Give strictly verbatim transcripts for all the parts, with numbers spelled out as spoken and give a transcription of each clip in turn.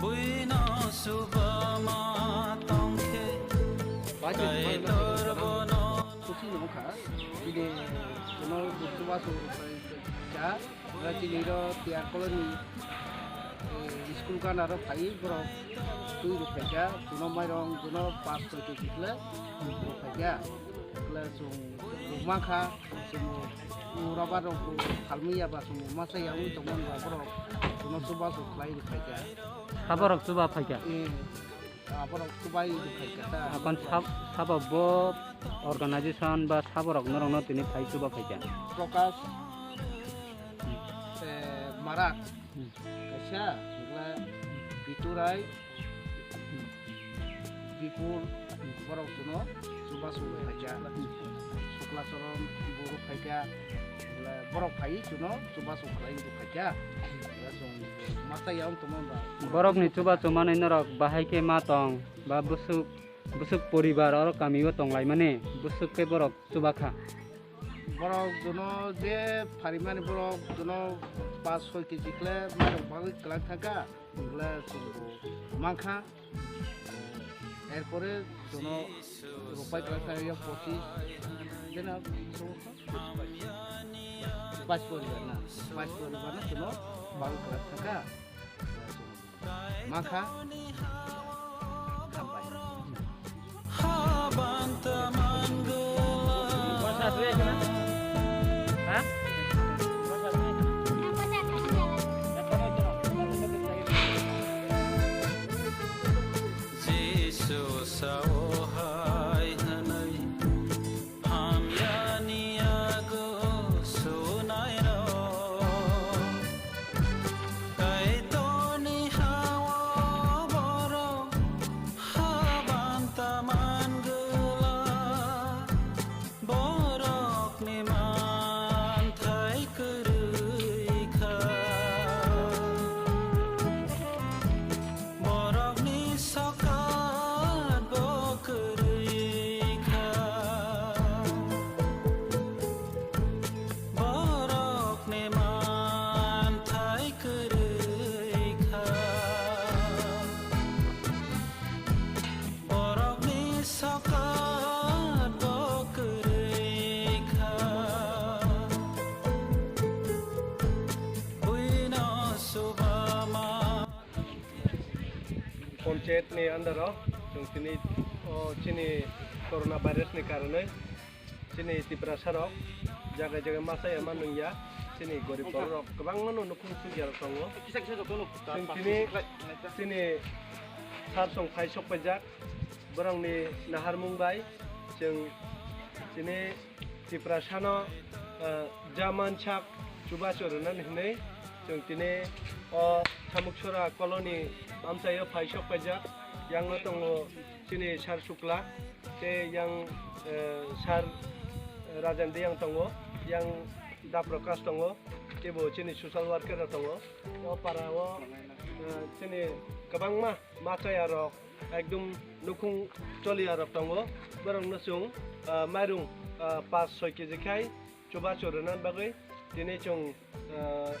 Buino subama tongkhe, Kaitor bono. Khusi no wngkha, bini kuno buktuma song cha, chini ro tiar koloni, eh, school gana ro phai borok twi rok phaikha, kuno mairong kuno pas soi kg khle rok phaikha, khle chwng rwma kha, chwng o rubber rok phalmwi ya ba chwng masa ya wngwi tongmani ba borok kuno chubachu khlai rw phaikha. Haborok chuba phaikha? Eh, aborok chubai rw phaikha ta. Akon sab-, sabo bo organization ba saborok norokno tini phai chuba phaikha? Prakash, eh, Marak. Hmm. Kaisa, hwnkhe Biturai, Bipul, borok chwngno chubachu phaikha. Suklacharan borok phaikha, borok phai chwngno chubachu khlai phaikha. Chwng masa yang tongma ba. Borokni chubachu manwi norok bahai khe ma tong, ba bwswk, bwswk poribar oro kamio tonglaimani, bwswk khe borok chuba kha. Borok jono je pharimani borok jono pas soi kg khle mairok bagwi kwlak thangkha, hwnkhe chwng bo mankha. Erpore jono ropai kwlak thangya pochis, jena pach poribar na, pach poribar na jono bagwi kwlak thangkha. Mankha. Hambai. Jisu sao hai hwnwi Hamyani yago sunairok, Kaitorni ha-o borok haban ta man gwla, borokni manthai kwrwi kha. Borokni sokat bo kwrwi kha. Borokni manthai kwrwi kha. Borokni sokat bo kwrwi kha. Buino subama. Panchayat ni under o chwng tini, o, chini corona virus ni karonwi chini Tiprasa rok jaga jaga masa ya ma nungya, chini gorib borok rok kwbangma no nukhung sukya rok tongo. Chwng tini chini sar song phai sok paijak, borokni naharmung bai chwng chini Tiprasano, eh, jaman sak chubachu rwnani hwnwi chwng tini o Samuksora colony amchaio phai sok paijak. Yang no tongo chini Sar Sukla tei yang, eh, Sar Rajan Diyang tongo, yang Da Prakash tongo, teibo chini social worker rok tongo. O para o, eh, chini kwbangma machaya rok ekdom nukhung choliya rok tongo, borok no chwng, ah, mairung, ah, paanch soi kg khai chubachu rwna bagwi tini chwng, ah,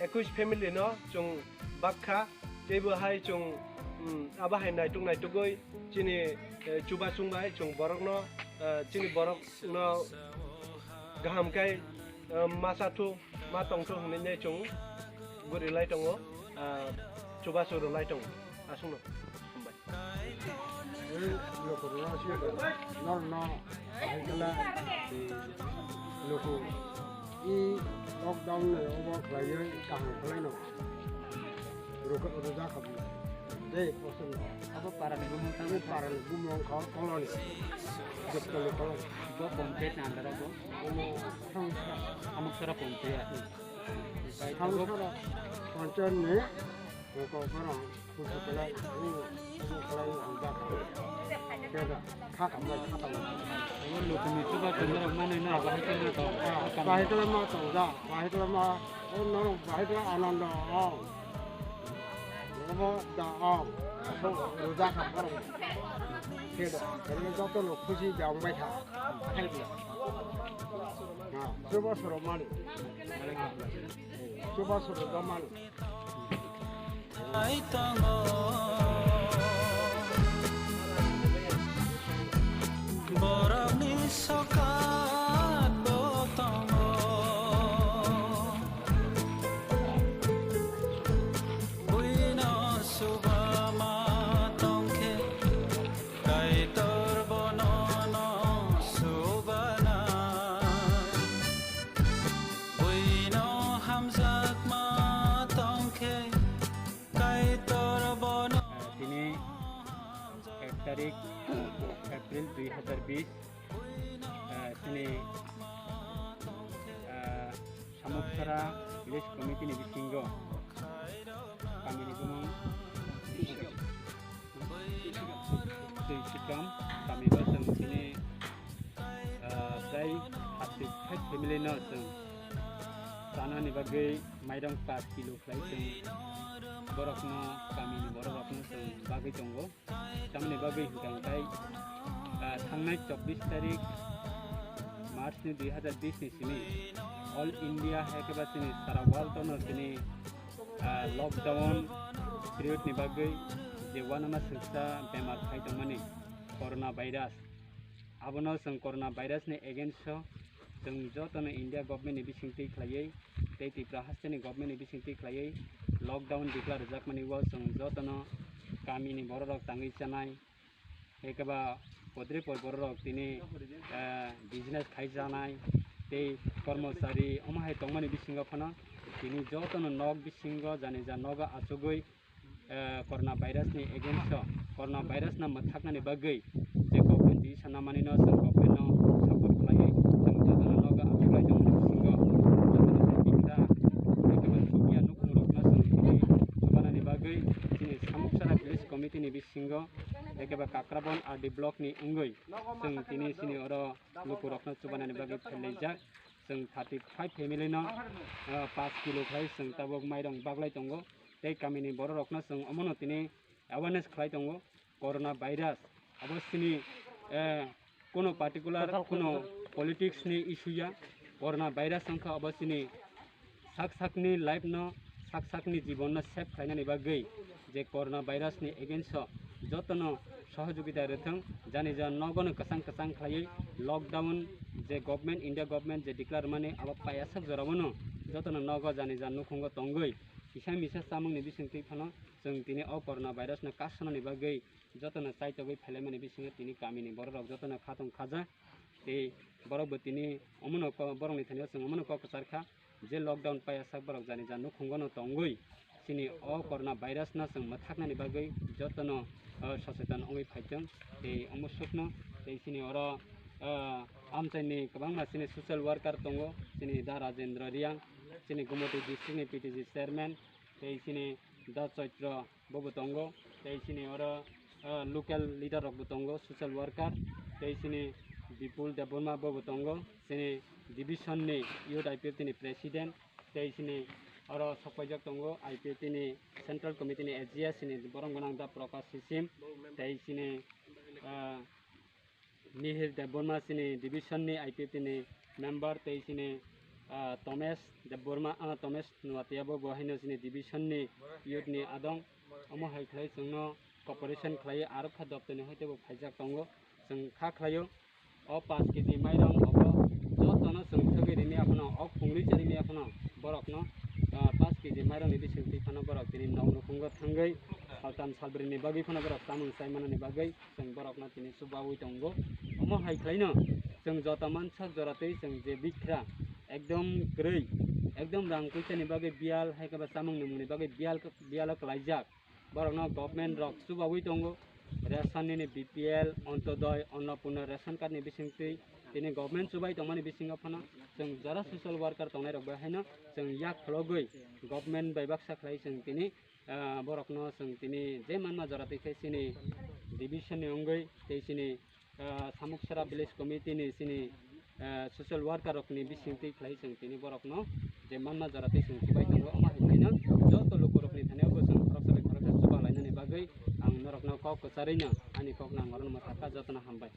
ekush family no chwng bak kha, teibo hai chwng, um, abo hai naituk naitugwi chini, eh, chubachung bai chwng borok no, ah, chini borok no kaham khai, ah, ma cha thu. Ma tongthok hinwi nai chwng guri lai tongo, ah, chubachu rw lai tongo. Aswkno hambai. Ei, lukurokno aswk norokno bahai khe la, luku i lockdown ni obo khlaiwi kaham khlaino. Rwkha-, rwjak kha bwlai. Tei kosom no. Abo para ni bumung tang. Abo para ni bumung kho koloni. Jeptali koloni. Bo panchayat ni under o bo. Omo Samuksara. Samuksara panchayat. Samuksara panchayat ni ko borok kusu kelai, kusu kelai ang jak. Keda kha kam lai kha kam lai. Omo lukuni chuba chuba rok manwi no bahai khe ma tong. Bahai khe ma tong ja, bahai khe ma, o norok bahai khe anando o. Obo da o. Rwjak kha borok. Khe do. Ero joto no khusi de wng bai kha. Khe do. Ha, chuba soro mani. Chuba soro do mani. Ai tongo. Borokni sokat bo tongo. Buino subama tongkhe, Kaitor bono no subana. Buino hamjakma tongkhe, Kaitor bono. Tini ek tarik April dui hazar bish, ah, tini, ah, Samuksara Village Committee ni bisingo kamini bumung twi sikam kami bo chwng tini, ah, tei thirty five family no chwng chanani bagwi mairang paanch kilo khlai chwng borokno, kamini borok rokno chwng bagwi tongo. Tamoni bagwi hwnkha hwnkhe, ah, thangnai chobbish tarik March ni dui hazar bish ni simi All India hai khe ba chini sara world no chini, ah, lockdown period ni bagwi je uanama swngsa bemar phai tongmani corona virus, abono chwng corona virus ni against o chwng jotono India government ni bisingtwi khlaiwi tei Tripura haste ni government ni bisingtwi khlaiwi lockdown declare rwjakmani o chwng jotono kamini borok rok tangwi chanai, ekeba podre por borok rok tini, eh, business khai chanai tei kormochari omo hai tongmani bisingo phano tini jotono nok bisingo jani ja nogo achugwi, eh, corona virus ni against o, corona virus no mwthaknani bagwi je government decision namanino chwng government no support khlaiwi chwng jotono nogo achuklai tongmani bisingo jotono chwng bikha ekeba chukya nukhung rokno chwng tini chubanani bagwi chini Samuksara village committee ni bisingo ekeba Kakrabon R D block ni wngwi chwng tini chini oro lukurokno chubanani bagwi pherlaijak. Chwng thirty five family no, ah, paanch kilo khlai chwng tabuk mairang baglai tongo. Tei kamini borok rokno chwng omono tini awareness khlai tongo. Corona virus abo chini, eh, kuno particular kuno politics ni issue ya. Corona virus wngkha abo chini sak sakni life no, sak sakni jibon no save khlainani bagwi je corona virus ni against o jotono sohojogita rwthwng, jani ja nogono kwchang kwchang khlaiwi lockdown je government, India government je declare mani abo paiyasak jorao no jotono nogo jani ja nukhungo tongwi kisa misa chamungni bisingtwi phano chwng tini o corona virus no kasanani bagwi jotono chaitogwi phelaimani bisingo tini kamini borok rok jotono khatong khaja. Tei borok bo tini omono ko-, borokni thani o chwng omono kok kwchar kha je lockdown paiyasak borok jani ja nukhungo no tongwi chini o corona virus no chwng mwthaknani bagwi jotono, o, soseton wngwi phaitong. Tei omo sukno tei chini oro, o, amchaini kwbangma chini social worker tongo, chini Da Rajendra Reang, chini Gumoti district ni P T C chairman, tei chini Da Chaitro bobo tongo, tei chini oro, ah, local leader rokbo tongo, social worker, tei chini Bipul Debbarma bobo tongo, chini division ni youth I P F T ni president, tei chini oro sokpaijak tongo I P F T ni central committee ni A G S chini borok gwnang Da Prakash Sisim, tei chini, ah, Mihir Debbarma chini division ni I P F T ni member tei chini, ah, Tomesh Debbarma, ah, Tomesh Nuatia bo, bo haino chini division ni youth ni adong. Omo hai khlai chwngno cooperation khlai aro kha doptoni hoite bo phaijak tongo. Chwng kha khlaio o paanch K G mairang obo jotono chwng thwgwi rimi aphano, o phungri cha rimi aphano borokno, ah, paanch K G mairang ni bising twi phano borok tini nok nukhungo thangwi saltham salbrwi ni bagwi phano borok chamung chai manani bagwi chwng borokno tini chubaui tongo. Omo hai khlaino chwng joto mansak jora tei chwng je bikra ekdom kwrwi, ekdom rang puisa ni bagwi biyal hai khe ba chamung nwngmung ni bagwi biyal, biyalo kwlaijak. Borokno government rok chubaui tongo. Ration nini B P L, Antyodoi, Annapurna ration card ni bising twi tini government chubai tongmani bisingo phano chwng jora social worker tongnai rok bai haino chwng yak phologwi government bai baksa khlai chwng tini ah, borokno chwng tini je manma jora twi khe chini division ni wngwi tei chini, ah, Samuksara village committee ni chini, ah, social worker rok ni bising twi khlai chwng tini borokno je manma jora twi chwng chubai tongo. Omo hai khlaino joto luku rok ni thani o bo chwng khoroksa bai khoroksa chuba lainani bagwi ang Kok kwcharwi no ani kok nang oro no mwthakha, jotono hambai.